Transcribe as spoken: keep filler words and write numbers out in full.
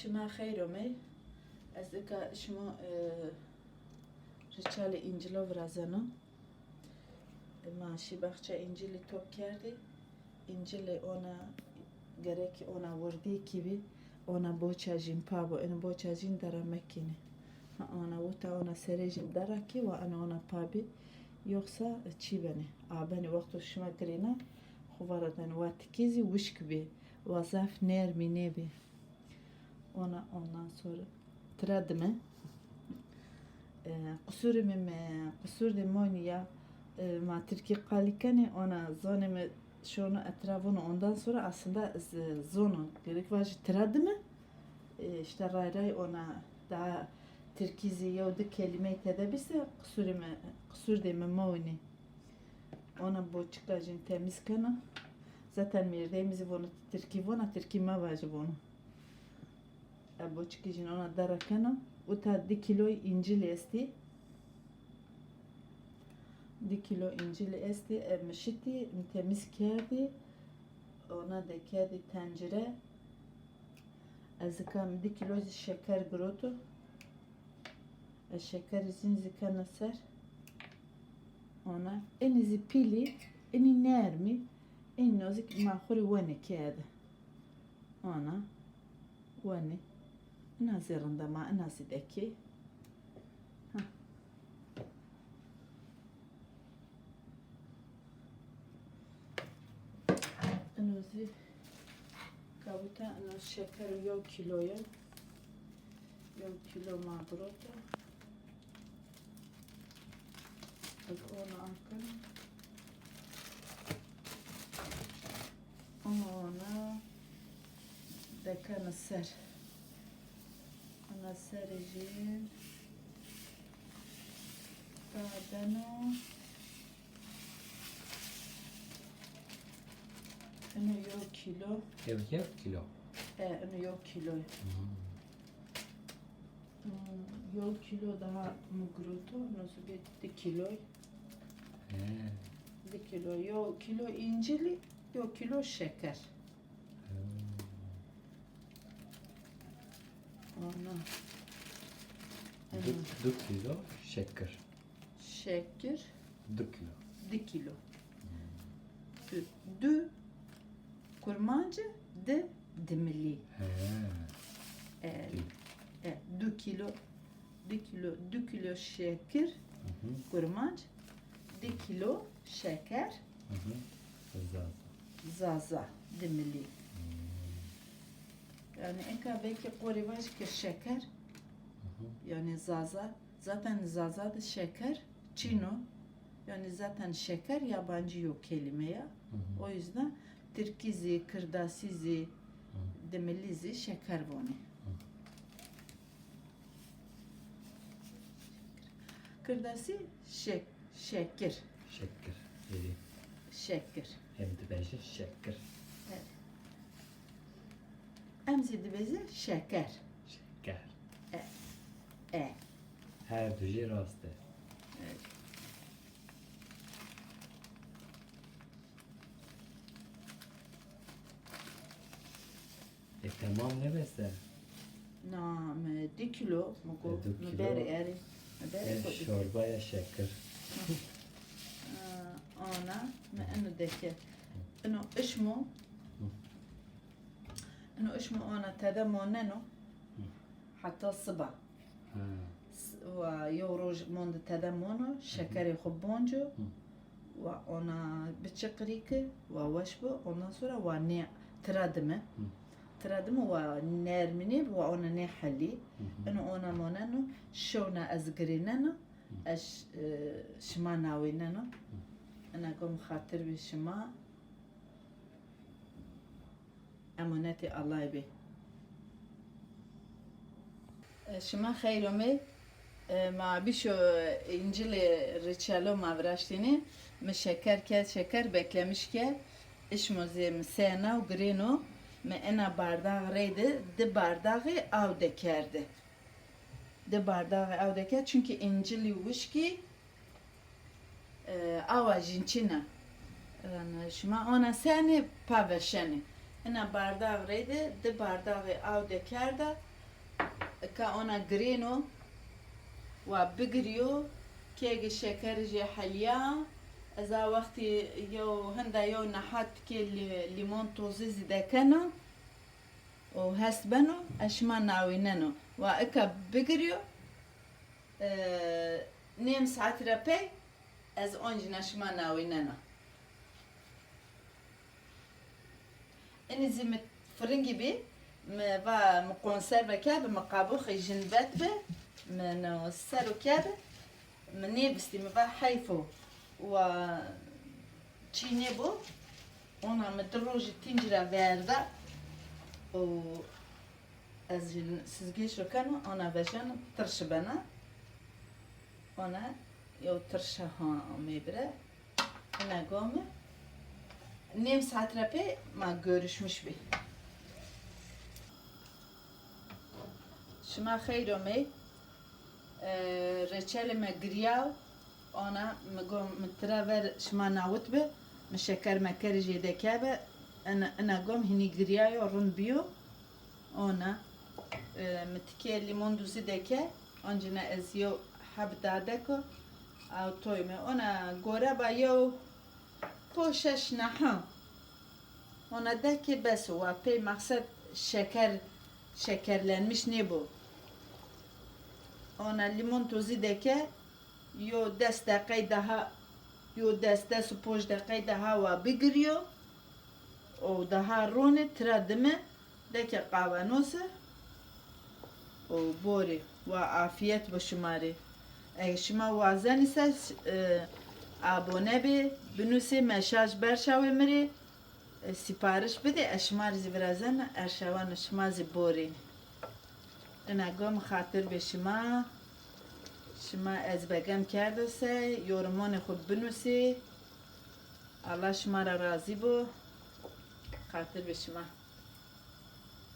Şima xeyr omey. Ez ika şima, e, riçalê încilo virazeno. Ma şî baxça încilî top kerdî. Încilî ona gerek ona wirdî kî bî, ona boça jîn pa bo. Eno boça jîn dera mekînî. Ha, ona wita ona serê jîn dera kî wa eno ona pa bî. Yoksa çî benê. A benê wexto şima girêna xo vara danê. Wa tikî zî wişk bî. Wa zaf nermî nêbî. Ona ondan sonra tira dime. E, qusurê mi, mi, qusur de moni ya, e, ma tirkî qalî kenê, ona zonê mi şono etrafını ondan sonra aslında z-, zono. Gerek vajî tira dime. E, işte ray ray ona daha tirkî zî yew di kelîmeyî tede bîse, qusurê mi, qusur de mi moni. Ona boçika jîn temîz kena. Zaten mêrdeyê mi zî vono tirkî vona, tirkî mevajî vono. E, boçikî jîn ona dera kena. Uta di kîloy încilî estî. Di kîlo încilî estî. E, mi şitî, mi temîz kerdî. Ona dekerdî tencire. Ez ika mi di kîlo zî şeker giroto. Ez şekerî zîn zî kena ser. Ona. Enî zî pîlî, enî nermî, enî nozik ma xo rê wenê keye de. Ona. Wenê. Ina zî rinda ma, ina zî dekê. Ha. Ino zî kabuta, ino şeker yew kîlo yo. Yew kîlo ma giroto. Ez ona akena. Ona dekena ser. Ona serê jî ta beno. Eno yew kîlo. Yew, yew kîlo. E, eno yew kîlo. Hmm. Hmm, yew kîlo daha mi giroto, nasıl bir di kîlo. He. Di kîlo, yew kîlo încilî, yew kîlo şeker. He. Ana. Du, du kîlo şeker. Şeker. Du kîlo. Di kîlo. Hmm. Du, du kurmancî, di dimilî. He. E, Di. E, du kîlo, du kîlo, du kîlo şeker, Hı hı. kurmanc, di kîlo şeker, Hı hı. Zaza. Zaza, dimilî. Hmm. Yani eka belki qorê vaj ki şeker, Hı hı. yani zaza, Zaten Zaza de şeker çin o. Yani zaten şeker yabancı yok kelime ya. Hı hı. O yüzden Tirkî zî, Kirdasî zî, Hı. Dimilî zî şeker vonê. Hı. Kirdasî şek-, şekir. Şekir. Êdî. Şekir. Hem dibêje şekir. Evet. Em zî dibêje şeker. Şeker. E. E. Her du jî rast e. Evet. E, temam nêbese? Na, mi di kîlo, mi go, E, du mi kîlo. Berê erê. Mi berê E, xo di kîlo. Şorbaya şekir. E, ana, mi eno deke. Eno işmo. Hı. Ino işmo ona tede moneno Hı. heta siba. Ha. S-, wa yew roj mondi tede mono, şekerê xo bonco, Hı. wa ona biçiqirî ki, wa weş bi, ondan sonra wa nê tira dime. Hı. Tira dime wa nerminê, wa ona nêhelî. Hı hı. Ino ona moneno, şewna ez girênena, Hı. ez, e, şima nawênena. Hı. Ina gom xatir bi şima. Emanetê Allahî bê. E, şima xeyr omê. E, ma bişo, e, încilê reçelo ma viraştêne. Mi şeker kerd, şeker beklemiş kerd. Işmo zî mi sena û girêno. Mi ena bardax reyde di bardaxê aw dekerde. Di bardaxê aw dekerd. Çünkü încilî wişkî, e, awa jîn çin a. Yanî şima ona senê pa veşenê. Ina bardax reyde di bardaxê aw dekerda. Ika ona girêno, wa bigirîyo, kêgi şeker jê helîya. Ez a wextî yew hinda yew nehat tikê lî-, lîmon tozî zî dekeno û hest beno, ez şima nawîneno. Wa ika bigirîyo, e, nêm saet ra pey ez oncîna şima nawînena. Inî zî mi firingî bî, mi va mi konserve kerdbi, mi qabuxê jin vetbi, mi no ser o kerdbi, mi nêvistî, mi va heyf o, wa çî nêbo, ona mi di rojî tîncî ra verda û ez jî sizgêş ro keno, ona vejeno tirşi bena. Ona yew tirşa ha amê bire. Ina gome. Nêm saet ra pê ma görüşmüş bî. Şima xeyr omey. E, reçelê me giryaw. Ona mi gom, mi tira ver şima nawit bi. Mi şeker mekerî jê dekebe. Ina, ina gom hinî giryayo, rind bîyo. Ona, e, mi tikê lîmon duzî deke, oncîna ez yew heb dadeko, aw toy mi. Ona goreba yew po şeş neha. Ona dekê bes o, wa pey maqsed şeker, şekerlenmiş nêbo. Ona lîmon tozî deke, yo des deqey daha, yo des, des û ponc deqey daha wa bigirîyo. O daha ronê tira dime, deke qavanose û borê. Wa afîyet bo şima rê. Eg şima wazenî se, e, abone bê, binusê, mesaj berşawê mi rê, e, sîpariş bidê, ez şima rê zî virazena, erşaweno şima zî borî. Ina gom xatir bê şima. Şima ez begem kerdo se, yorumonê xwu binusê. Allah şima ra razî bo. Xatir bê şima.